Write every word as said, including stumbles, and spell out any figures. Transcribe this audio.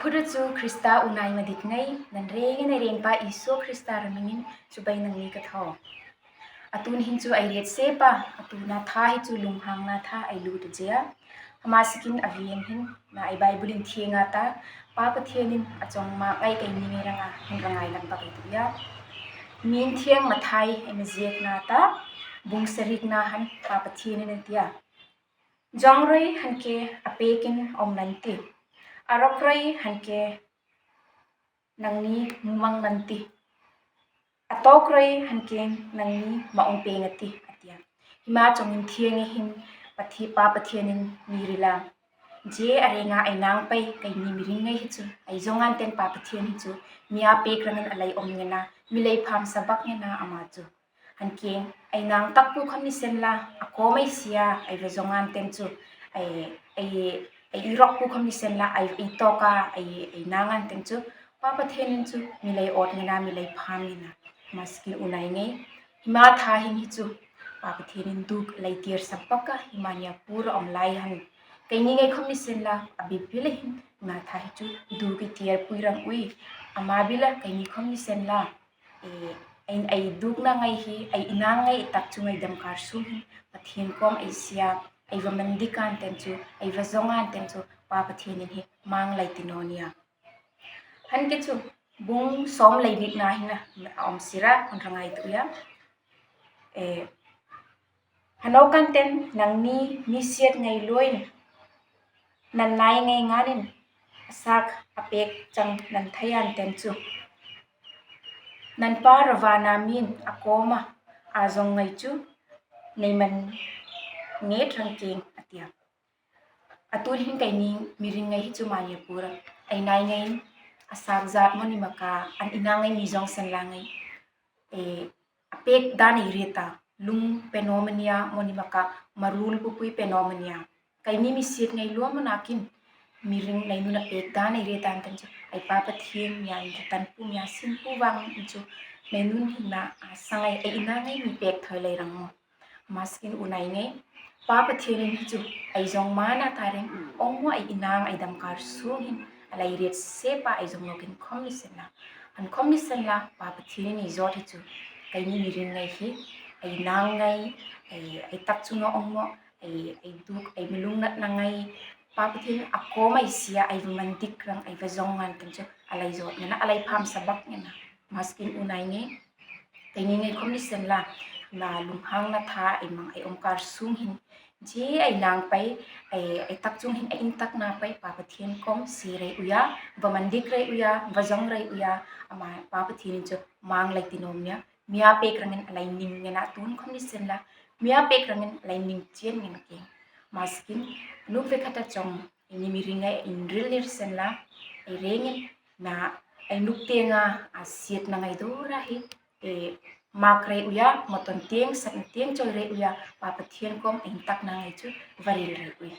Phut ru chu Krista unau Maditu ngei, nan rêngin ei rêngpa Isu Krista ram hmingin chibai nangni ka thaw. A tun hin chu ei riet sep a, a tuna tha hi chu lunghangna tha ei lût a che a. Ama sikin a vêng hin, na ei Bible inthienga ta, Pa Pathienin a chawngma ngai keini mi ranga, hun rangai lang bak ei ti a. Mi inthieng Mathai ei mi ziekna ta, bung sarina han Pa Pathienin a ti a. Jong roi han ke a pêkin um nan ti. A rok roi han ke nangni mumang nan ti. A tawk roi han ke nangni ma um pêng a ti, a ti a. Hima chawng inthieng hin Pathi-, Pa Pathienin mi rila. Chu a rênga ei nang pei, keini mi ring ngei hi chu, ei zong an ten Pa Pathien hi chu, mi a pêk rangin a lei um ngena, mi lei pham sa bak ngena ama chu. Han ke, ei nang tak pu khawm ni sien la, a kawm ei sie a, ei va zong an ten chu, ei, ei, ei rok pu khawm ni sien la, ei, ei tawk a, ei, ei nang an ten chu, Pa Pathienin chu, mi lei awt ngena, mi lei pham ngena, ama sikin unau ngei. Hima tha hin hi chu, Pa Pathienin duk lei tir sa bak a, hima nia pur um lai han. Keini ngei khawm ni sien la, a bik bik le hin, hima tha hi chu, duk ei tir pui rang ui. Ama bik la, keini khawm ni sien la, e, ei, ei dukna ngei hi, ei inang ngei tak chu ngei dam kar sung hin, Pathien kawm ei sie a, ei va man dik an ten chu, ei va zong an ten chu, Pa Pathienin hi, mang lei ti naw nia. Han ke chu, bung sawm lei bikna hin a, a um sira, hun rangai tu ia. E, hanokan ten nangni mi siet ngei loin, nan nai ngei nganin, a sak a pêk chang nan thei an ten chu. Nan Pa ravana min a kawma, a zong ngei chu, nei man nget rang keng a ti a. A tun hin keini mi ring ngei hi chu mani pura. Ei nai ngei a sak zat mawni maka an inang ngei mi zong sien la ngei. E, a pêk dan ei riet a, lung pe naw mania mawni maka marul pupui pe naw mania. Keini mi siet ngei lo mawna kin mi ring nei nun a pêk dan ei riet an ten chu. Ei Pa Pathien mia, ei tan pu mia, sin pu vang chu nei nun hina a sa ngei ei inang ngei mi pêk thoi lei rang maw. Ama sikin unau ngei, Pa Pathienin hi chu, ei zong mana ta reng, ong maw ei inang ei dam kar sung hin, a lei riet sep a ei zong lokin khawm ni sien la. An khawm ni sien la, Pa Pathienin ei zawt hi chu, keini mi ring ngei hi, ei nang ngei, ei, ei tak chunga ong maw, ei, ei duk, ei mi lungnatna ngei, Pa Pathien a kawm ei sie a, ei va man dik rang, ei va zong an ten chu, a lei zawt ngena, a lei pham sa bak ngena. Ama sikin unau ngei, keini ngei khawm ni sien la, na lunghangna tha ei mang ei um kar sung hin, chu ei nang pei, ei, ei tak chung hin ei intakna pei, Pa Pathien kawm sie rei uia, va man dik rei uia, va zong rei uia, ama Pa Pathienin chu mang lei ti naw nia, mi a pêk rangin a lei ning ngena tun khawm ni sien la, mi a pêk rangin a lei ning chien ngena keng. Ama sikin, nuk ve khata chawng, ei ni mi ring ngei inril lir sien la, ei rengin, na, ei nuk tienga, a sietna ngei dora hi, e, mak rei uia, mawtawn tieng, satna tieng chawi rei uia, Pa Pathien kawm ei intakna ngei chu, va ril rei ui.